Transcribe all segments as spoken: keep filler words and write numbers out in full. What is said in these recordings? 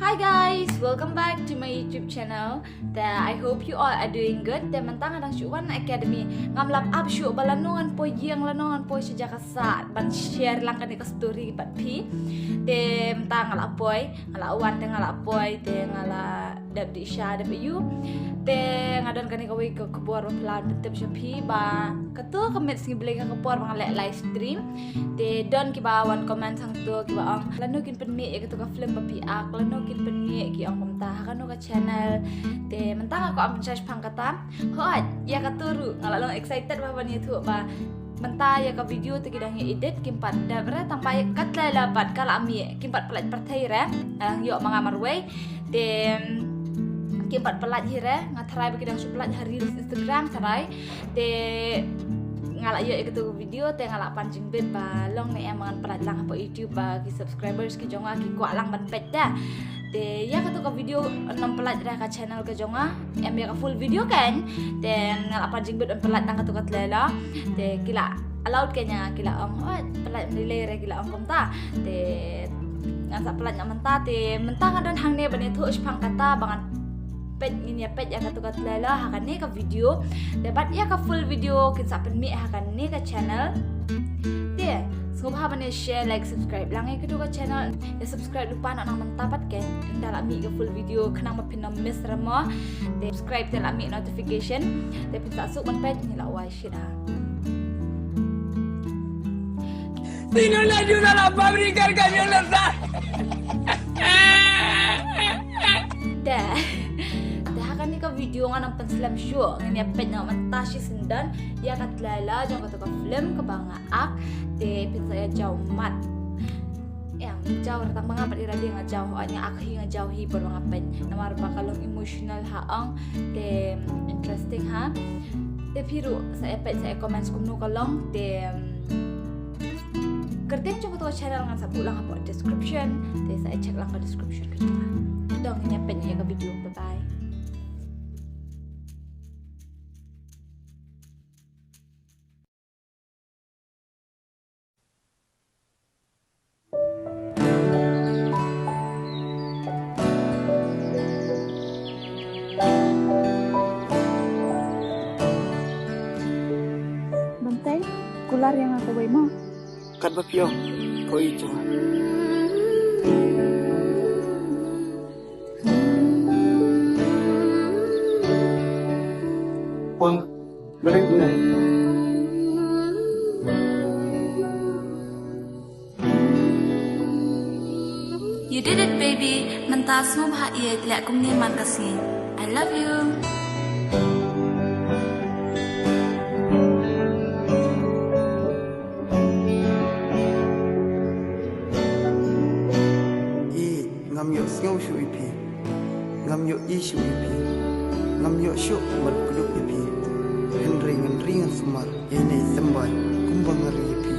Hi guys, welcome back to my YouTube channel. Te I hope you all are doing good. Te mynta nga dang shu wan academy. Ngam lap ap shuh ba lano ngan poi ïing, lano ngan poi sha jaka sah ban share lang kane ka story bad phi. Te mynta nga la poi, nga la wan te nga la poi, te nga la dep dih sha dep ïu. Te nga don kane kawei ka khubor ba phi lah ban pyntip sha phi ba kato ka miet Sngi Blei ka por ba nga leh live stream. Te don kiba wan comment hangto kiba ong lano kin pynmih ïa kato ka film ba phi ak, lano kin pynmih, ki ong kumta ha kano ka channel. Te mynta nga kwah ban pynshai shaphang kata. Hooid, ïa kato ruh nga la long excited ba ban ïathuh ba mynta ïa ka video te ki dang ïa edit, kim pat dep re, tang ba ïa ka trailer pat ka la mih, kim pat pynlait pyrthei re. Nga dang ïoh ma nga marwei. Te kim pat pynlait hi re, nga tharai ba ki dang shu pynlait ha reels Instagram tharai. Te nga la ïoh ïa kato ka video te nga la pan jingbit ba long ne em ngan pynlait lang hapoh YouTube ba ki subscribers ki jong nga ki kwah lang ban peit da. Te ïa kato ka video ym pynlait re ha ka channel ka jong nga, em ïa ka full video kan. Te nga la pan jingbit ban pynlait lang kato ka trailer. Te ki la allowed kan, ïa ki la ong, oh, pynlait ym lei lei re, ki la ong kumta. Te ngan sa pynlait na mynta, te mynta nga don hangne ban ïathuh shaphang kata ba ngan peit, ngin ïa peit ïa kato ka trailer ha kane ka video. Te bad ïa ka full video kin sa pynmih ha kane ka channel. Te sngewbha ban ïa share, like, subscribe lang ïa kato ka channel. Ïa subscribe lypa noh na mynta pat kan, ynda la mih ka full video khnang ba phin ym miss re mo. Te subscribe te la mih notification. Te phin sa suk ban peit, ngi la wai shit ha. Sino la ayuda a la fábrica el camión Lazar? Te, te ha kane ka video ngan ym pynslem shuh, ngin ïa peit noh mynta shisyndon ïa ka trailer jong kato ka film kaba nga ak, te phin sa ïa jaw mat. Ïa, jaw re tang ba nga pat ïa lade nga jaw, hooid nga ak hi, nga jaw hi por ba nga peit. Namar ba ka long emotional ha ong, te interesting ha. Te phi ruh sa ïa peit, sa ïa comment kumno ka long, te kyrteng jong kato ka channel ngan sa buh lang hapoh description, te sa ïa check lang ka description ka jong nga. Te ngin ïa peit ïa ka video, bye bye. Bantei, kular ïa nga kawei mo. Katba phi ong, ko i jong. Pon, balik ni. You did it, baby. Mynta sngewbha ïeit, leh kumne man ka sngi. I love you. Ïeit, ngam ïoh sngew shuh ïa phi. Ngam ïoh i shuh ïa phi. Ngam ïoh shuh ban kdup ïa phi. Hynrei ngan ri ngan sumar ïa ine i symbai kumba nga ri ïa phi.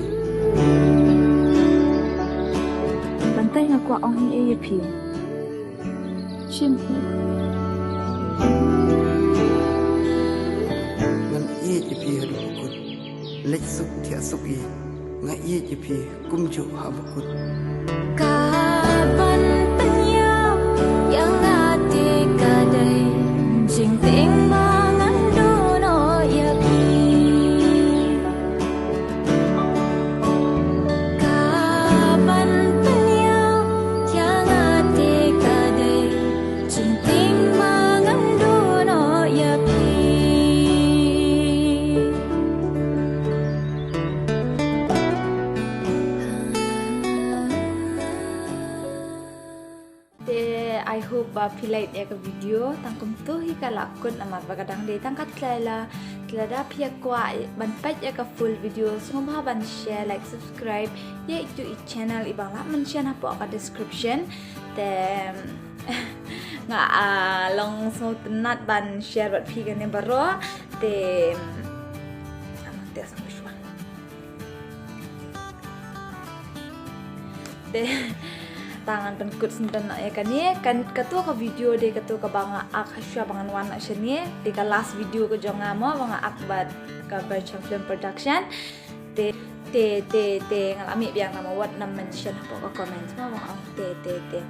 Bantei, nga kwah ong hi ei ïa phi. Shim hi. Ngan ïeit ïa phi haduh ba kut. Leit suk thiah suk ïeit. Nga ïeit ïa phi kumjuh ha ba kut. Ka ban pynïap ïa nga te ka dei jingtieng ba ngan duh noh ïa phi. Ka ban pynïap ïa nga te ka dei jingtieng ba ngan duh noh ïa phi. Te I hope ba phi like ïa ka video. Tang kumto hi ka la kut namar ba ka dang dei tang ka trailer. Te lada phi ïa kwah ban peit ïa ka full video, sngewbha ban share, like, subscribe ïa itu i channel i ba nga la mention hapoh ka description. Te nga, ah, long sngewtynnat ban share bad phi kane baroh. Te, ah, te sa shuwa. Te, tang ngan pynkut syndon noh ïa kane, kan, kato ka video dei kato kaba nga ak hashwa ba ngan wan noh shane, dei ka last video ka jong nga mo, ba nga ak bad ka Berchang Film Production. Te, te, te, te, nga la mih biang namar wat nym mention hapoh ka comments mo, ba nga ong te, te, te.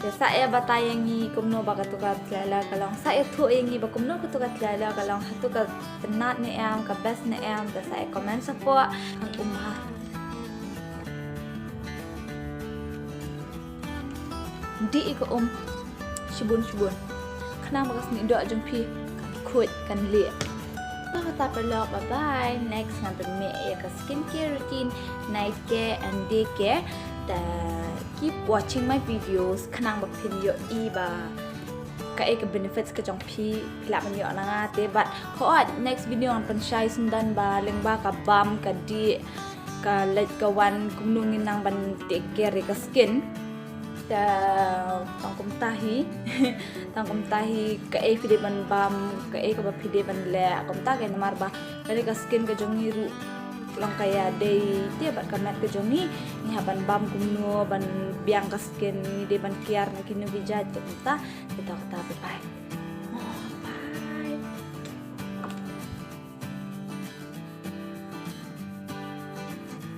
Te sa ïa batai ïa ngi kumno ba katu ka tlaila ka long, sa ïathuh ïa ngi ba kumno katu ka tlaila ka long, hato ka tnat ne em, ka best ne em, te sa ïa comment support. Kan um ha. Dih ïa ka um shibun shibun khnang ba ka snieh doh jong phi kan khuid kan lieh. Bye bye, bye bye. Next ngan pynmih ïa ka skincare routine, night care and day care. Te keep watching my videos khnang ba phin ïohi ba kaei ka benefits ka jong phi, phi lah ban ïoh na nga te. Bad hooid, next video ngan pynshai sngewdon ba lyngba ka bam, ka dih, ka leit ka wan, kumno ngin nang ban take care ïa ka skin. Te tang kumta hi, tang kumta hi kaei phi dei ban bam, kaei kaba phi dei ban leh. Kumta ka namar ba kane ka skin ka jong ngi ruh long ka ïadei te bad ka met ka jong ngi. Ngi hap ban bam kumno ban biang ka skin, ngi dei ban care na kino ki jait, te kumta. Te kata